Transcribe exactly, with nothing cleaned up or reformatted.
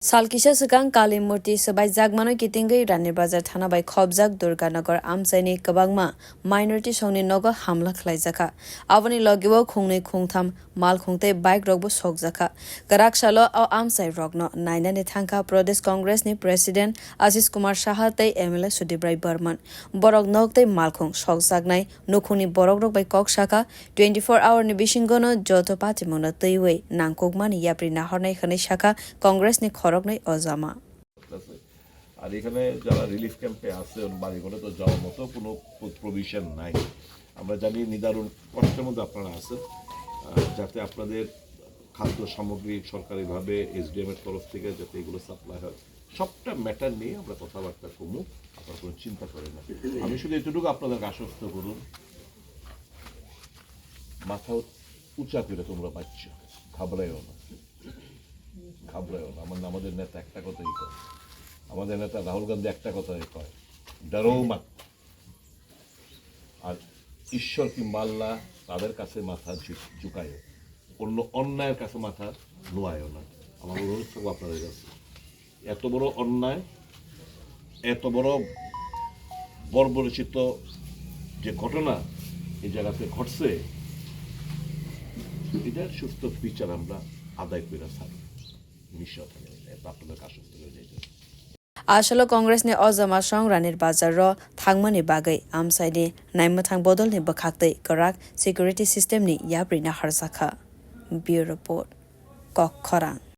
Sal kisa swkang Kali murti swbaijakmano kitingwi Ranir Bazar thana bai khopjak Durganagar amchaini kwbangma minority songni nogo hamla khlaijakha. Aboni logio khungnwi khungtham malkhung tei bike rokbo sokjakha. Kwrak salo o amchai rokno nainani thangkha Pradesh Congress ni President Ashish Kumar Saha tei M L A Sudip Rai Barman. Borok nok tei malkhung sokjaknai nukhungni borokrok bai kok sakha, twenty four hour ni bisingono joto patimungno twiwi nangkukmani yapri nahornai hwnwi sakha Congress ni khoroknwi ojama. আছে। আর এখানে যারা রিলিফ ক্যাম্পে আছে, ওর বাড়িঘরে তো যাওয়ার মতো কোনো প্র-, প্রভিশন নাই। আমরা জানি নিদারুণ কষ্টের মধ্যে আপনারা আছেন, আহ, যাতে আপনাদের খাদ্য সামগ্রী সরকারিভাবে এসডিএম এর তরফ থেকে যাতে এগুলো সাপ্লাই হয়, সবটা ম্যাটার নিয়ে আমরা কথাবার্তা কমু, আপনারা কোনো চিন্তা করেন না। আমি শুধু এতটুকু আপনাদেরকে আশ্বস্ত করুন, মাথা উঁচা করে তোমরা বাঁচছো, ঘাবড়াইও না, ঘাবড়াইও না। আমার, আমাদের নেতা একটা কথাই কয়, আমাদের নেতা রাহুল গান্ধী একটা কথাই কয়, "ডরো মত।" আর ঈশ্বর কিংবা আল্লাহ তাদের কাছে মাথা ঝু-, ঝুঁকায়, অন্য অন্যায়ের কাছে মাথা নোয়ায় না। আমার অনুরোধ থাকবো আপনাদের কাছে, এত বড় অন্যায়, এত বড় বর্বরচিত যে ঘটনা এই জায়গাতে ঘটছে, এটার সুস্থ বিচার আমরা আদায় করে থাকি। নিঃস্বার্থ এটা আপনাদের কাছে তুলে যাইতে। Asolo Congress ni ojama song Ranir Bazar ro thangmani bagwi amchaini naimwthang bodol ni bwkhaktwi kwrak security system ni yapri naharjakha. Bureau Report, Kok Khorang.